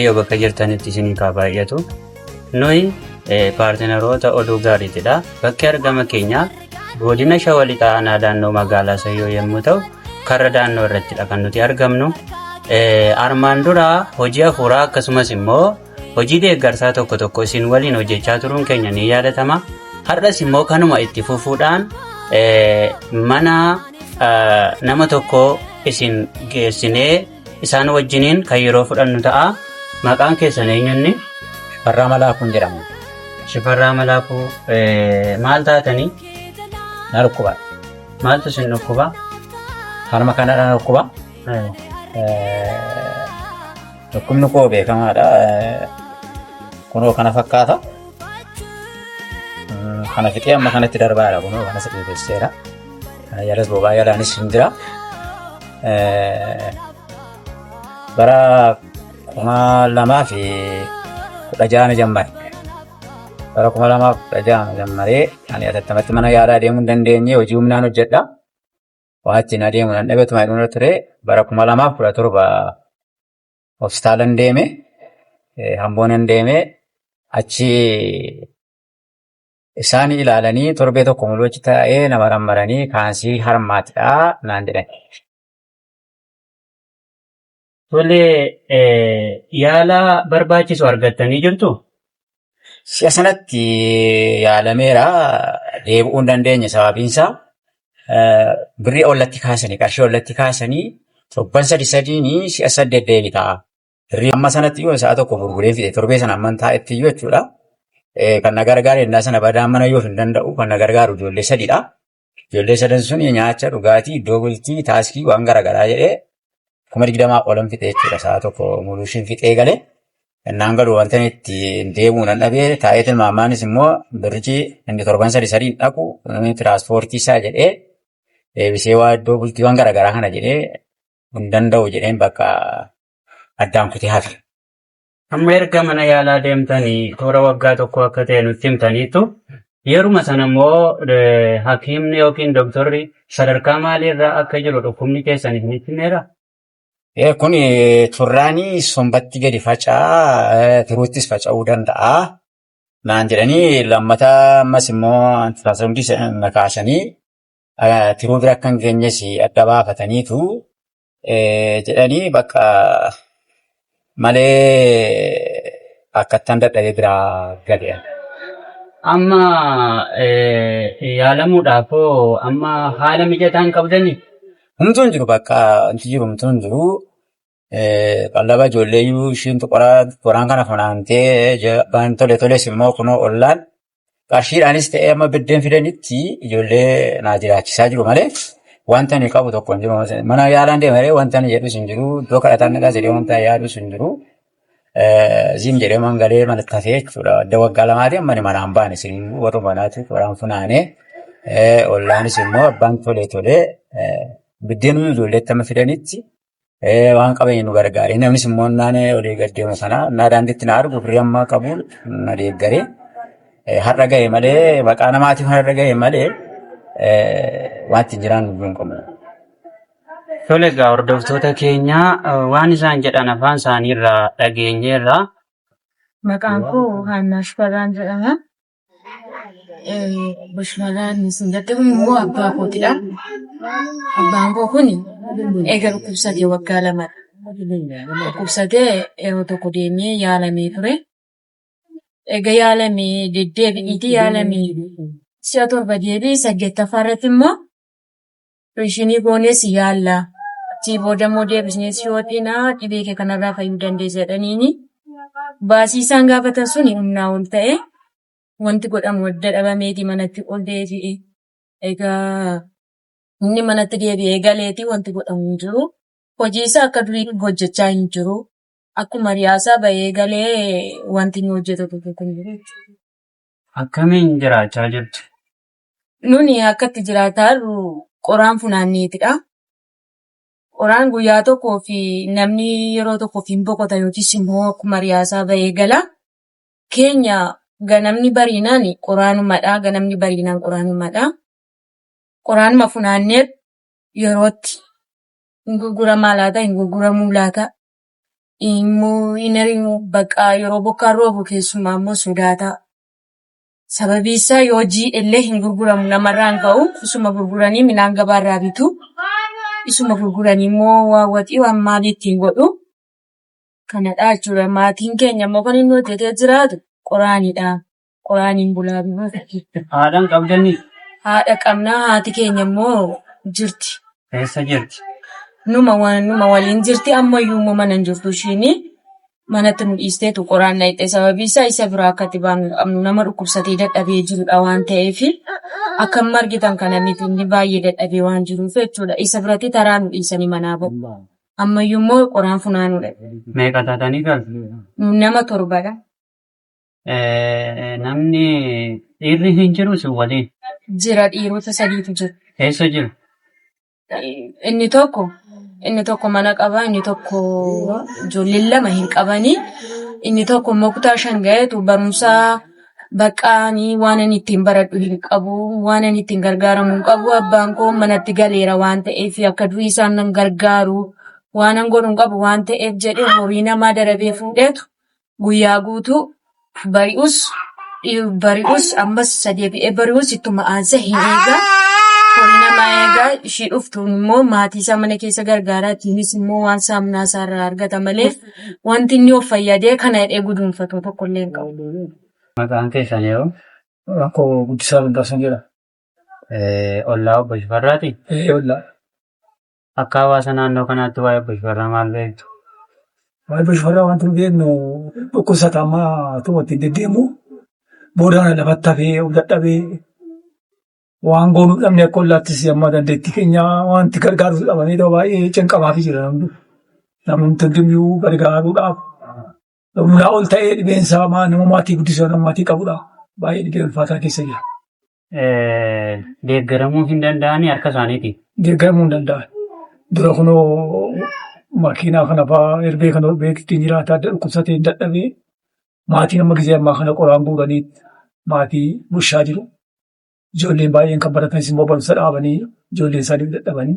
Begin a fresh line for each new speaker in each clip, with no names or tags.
Waaqayyoo bakka jirtanitti isiniif haa baay'atu. Nuyi paartinaroota oduu gaariitidha. Bakki argama keenyaa godina Shawaa Lixaa aanaa daannoo magaalaa Sayyoo yommuu ta'u, karra daannoo irrattidha kan nuti argamnu. Armaan dura hojii hafuuraa akkasumas immoo hojii deeggarsaa tokko tokko isin waliin hojjechaa turuun keenya ni yaadatama. Har'as immoo kanuma itti fufuudhaan mana nama tokko isin geessinee isaan wajjiniin kan yeroo fudhannu ta'a. Maqaan keessan eenyunni?
Shifarraa Malaakuun jedhama.
Shifarraa Malaakuu maal taatanii?
Na dhukkuba.
Maaltu isin dhukkuba?
Harma kanadha na dhukkuba. Dhukkubni koo beekamaadha. Kunoo kana fakkaata. Kana fixee amma kanatti darbaadha. Kunoo kanas dhiibesseera. Kana jalas bobaa jalaanis hin jira. Bara 2016 na jammare. Bara 2016 na jammaree ani atattamatti mana yaalaa deemuu hin dandeenye hojii humnaan hojjedha. Waa ittiin adeemu nan dhabe tuma irra ture. Bara 2017 hospitaalan deeme. Hamboonan deeme. Achi isaan ilaalanii torbee tokko muluu achi taa'ee nama rammaranii kaansii harmaatidha naan jedhan.
Tole yaala barbaachisu argattanii jirtu?
Si'a sanatti yaalameera deebi'uu hin dandeenye sababiin isaa birrii ollatti kaasanii qarshii ollatti kaasanii torban sadi sadiin si'a saddeet deebita. Birrii amma sanatti yoo sa'a tokko gurguree fide torbee sana amman taa'etti iyyuu jechuudha. Kan na gargaaru ennaa sana badaa mana yoo hin danda'u kan na gargaaru ijoollee sadiidha. Ijoollee sadan sun nyaacha dhugaatii iddoo bultii taaskii waan garaagaraa jedhee 20,000 olan fixe jechuudha. Sa'a tokko muluushiin fixee galee ennaan galu wanta inni itti deemuu nan dhabee taa'ee tilmaamaanis immoo birrichi inni torban sadi sadiin dhaqu tiraanspoortii isaa jedhee deebisee waa iddoo bultii waan garaagaraa kana jedhee hin danda'u jedheen bakka addaan kutee hafe.
Amma erga mana yaalaa deemtanii toora waggaa tokko akka ta'e nutti himtaniitu yeruma sana immoo hakiimni yookiin doktorri sadarkaa maaliirra akka jiru dhukkubni keessan isinitti himeera?
Kun turraanii sombatti gadi faca'aa tiruuttis faca'uu danda'a. Naan jedhanii lammata ammas immoo antiraasaawundii na kaasanii tiruu bira akka hin geenyes adda baafataniitu jedhanii bakka malee akkattan dadhabee biraa gale.
Amma yaalamuudhaaf hoo amma haala mijataa hin qabdanii?
Humtuu hin jiru bakka wanti jiru humtuu hin jiru. Qallaba ijoollee iyyuu ishiin qoraan kana funaantee abbaan tole toles immoo kunoo ollaan qarshiidhaanis ta'ee amma biddeen fidanitti ijoollee naa jiraachisaa jiru malee wanta ani qabu tokko hin jiru. Mana yaalaan deema malee wanta ani jedhus hin jiru. Iddoo kadhataan dhaqas jedhee wanta yaadus hin jiru. Ziim jedhee mangalee manatti hafee jechuudha. Adda waggaa lamaati amma ani manaan baane isin warra manaatti qoraan funaanee ollaanis immoo abbaan tolee tolee biddeen ijoolleetti amma fidanitti waan qabeenya nu gargaare. Namnis immoo naan olii gad deemu kana naa daandiitti na argu firii ammaa qabu na deeggaree har'a gahe malee maqaa namaatiif har'a gahe malee waan ittiin jiraannu hin qabnu.
Tole egaa hordoftoota keenya waan isaan jedhan afaan isaaniirraa dhageenyeerra.
Maqaan koo Haannaa Shifarraan jedhama. Shifarraan isin jette kun immoo abbaa kootidha. Abbaan koo kun eega dhukkubsatee waggaa lamadha. Dhukkubsatee yeroo tokko deemee yaalamee ture. Eega yaalamee deddeebi'iitii yaalamee si'a torba deebi'ee saddeettaffaa irratti immoo Opereeshinii goonee si yaalla. Achii booda immoo deebisnee si hodhina dhibee kee kanarraa fayyuu dandeessa jedhaniini. Baasii isaan gaafatan sun humnaa ol ta'e wanti godhamu adda dhabameeti manatti ol deebi'e. Egaa inni manatti deebi'ee galeeti wanti godhamu hin jiru. Hojii isaa akka durii hojjechaa hin jiru. Akkuma riyaasaa bahee galee wanti inni hojjetu tokko hin jiru jechuudha.
Akkamiin jiraachaa jirtu?
Nuni akka itti jiraataa jirru qoraan funaanneetidha. Qoraan guyyaa tokkoo fi namni yeroo tokkoof hin boqota yookiis immoo akkuma riyaasaa bahee gala. Keenya ganamni bariinaan qoraanumadha. Ganamni bariinaan qoraanumadha. Qoraanuma funaanneet yerootti hin gurguramaa laata hin gurguramuu laata? Immoo bakka yeroo bokkaan roobu keessumaa immoo sodaata. Sababii isaa yoo jiidhe hin gurguramu namarraan ga'u. Isuma gurguranii midhaan gabaarraa bitu. Isuma gurguranii immoo waan waxii waan maalii ittiin godhu. Kanadha jechuudha. Maatiin keenya immoo kan inni hojjetee jiraatu qoraanidha. Qoraaniin bulaa.
Haadha hin qabdanii?
Haadha qabnaa. Haati keenya immoo jirti.
Eessa jirti?
Numa waliin jirti. Ammayyuu immoo mana hin jirtu ishiin. Manatti nu dhiisteetu qoraan dhaqxe. Sababii isaa isa biraa akka itti baanu hin qabnu. Nama dhukkubsatee dadhabee jirudha waan ta'eef akka amma argitan kana miti inni baay'ee dadhabee waan jiruuf jechuudha. Isa biratti taraa nu dhiisanii manaa ba'u. Ammayyuu immoo qoraan funaanudha.
Meeqa taatanii galtu?
Nama torbadha.
Namni dhiirri hin jiru isin waliin?
Jira dhiirota sadiitu jira.
Eessa jiru?
Inni tokko inni tokko mana qaba, inni tokko ijoolleen lama hin qabanii, inni tokko immoo kutaa 5 gaheetu barumsa baqqaanii waan ani ittiin baradhu hin qabu, waan ani ittiin gargaaramu hin qabu, abbaan koo manatti galeera waan ta'eef akka durii isaan nan gargaaru waan an godhu hin qabu waan ta'eef jedhee horii namaa darabee fuudheetu guyyaa guutuu bari'us bari'us ammas deebi'ee bari'us ittuma aansee hin eegaa. Horii namaa eegaa ishii dhuftu immoo maatii isaa mana keessa gargaaraa ittiinis immoo waan saamunaa isaarraa argata malee wanti inni of fayyadee kana jedhee guduunfatu tokkollee hin qabu.
Maqaan keessan yoo?
Akkoo Guddisaa Lundaasan jedhama.
Ollaa obbo Shifarraati?
Ee ollaa.
Akka hawaasa naannoo kanaatti waa'ee obbo Shifarraa maal beektu?
Waa'ee obbo Shifarraa wanti nu beeknu dhukkubsata amma tuma ittiin deddeemu boodaan lafatti hafee of dadhabee waan goonuu dhabne akka ollaattis amma dandeettii keenya wanti gargaaru dhabanii baay'ee cinqamaafii jira namni. Namni hundumtuu gargaaruudhaaf humnaa ol ta'ee dhibeen isaa nama maatii guddisuu nama maatii qabudha. Baay'ee dhibee ulfaataa keessa jira.
Deeggaramuu hin danda'anii harka isaaniiti.
Deeggaramuu hin danda'an. Dura kunoo makiinaa kana fa'aa erbee kana ittiin jiraataa dhukkubsatee dadhabee maatiin amma gisee ammaa kana qoraan guuranii maatii bulchaa jiru. Ijoolleen baay'een kan baratanis immoo barumsa dhaabanii ijoolleen isaanii dadhabanii.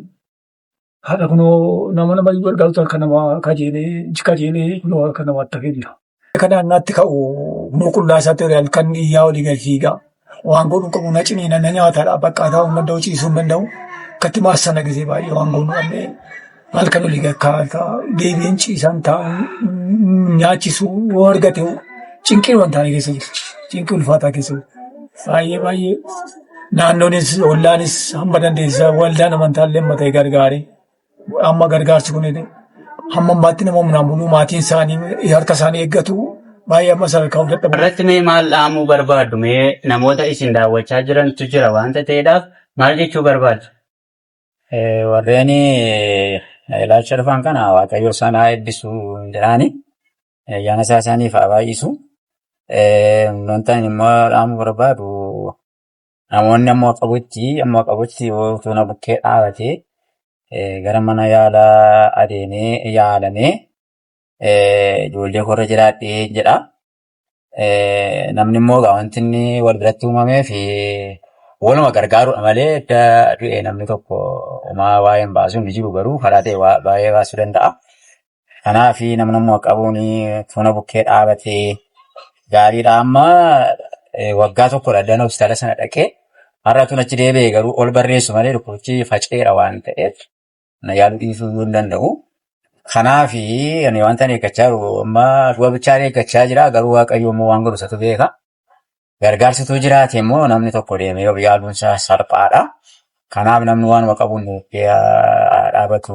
Haadha kunoo nama nama gargaaru harka namaa kajeelee kunoo harka namaatti hafee jira. Kan naannaatti ka'u kunoo qullaa isaatti halkan iyyaa olii gad fiigaa. Waan godhu qabu na ciniina na nyaataadha bakka taa'uu hin danda'u ciisuu hin danda'u. Akkatti maassana gisee baay'ee waan goonu dhabnee halkan olii gad kaataa deebiin ciisan taa'u nyaachisuu yoo argate cinqii waan taane keessa jiru. Cinqii ulfaataa keessa jiru. Baay'ee baay'ee naannoonis ollaanis hamma dandeessisaa waldaan amantaallee amma ta'e gargaaree amma gargaarsi kun hamma ammaatti nama humnaan buluu maatiin isaanii harka isaanii eeggatu baay'ee amma sadarkaa of dadhabu.
Irratti mee maal dhaamuu barbaaddu? Mee namoota isin daawwachaa jirantu jira waanta ta'eedhaaf maal jechuu barbaaddu?
Warreen ilaalcha dhufan kana Waaqayyo isaan haa eebbisu jedhaani. Ayyaana isaa isaaniif haa baay'isu. Wanta ani immoo dhaamuu barbaadu namoonni amma qabutti utuu na bukkee dhaabatee gara mana yaalaa adeemee yaalamee ijoollee korra jiraadhee jedha. Namni immoo wanti inni wal biratti uumamee fi waluma gargaaruudha malee edda du'e namni tokko homaa waa'ee hin baasu hin jiru garuu karaa ta'e baay'ee baasuu danda'a. Kanaaf namni immoo qabuun tuna bukkee dhaabatee gaariidha. Amma waggaa tokkodha addaan hospitaala sana dhaqee har'a tun achi deebi'ee garuu ol barreessu malee dhukkubichi faca'eera waan ta'eef na yaaluu dhiisuu hin danda'u. Kanaaf ani wanta ani eeggachaa jiru amma du'a bichaan eeggachaa jira garuu Waaqayyo immoo waan godhu isatu beeka. Gargaarsituu jiraate immoo namni tokko deemee yaaluun isaa salphaadha. Kanaaf namni waanuma qabuun bukkee dhaabatu.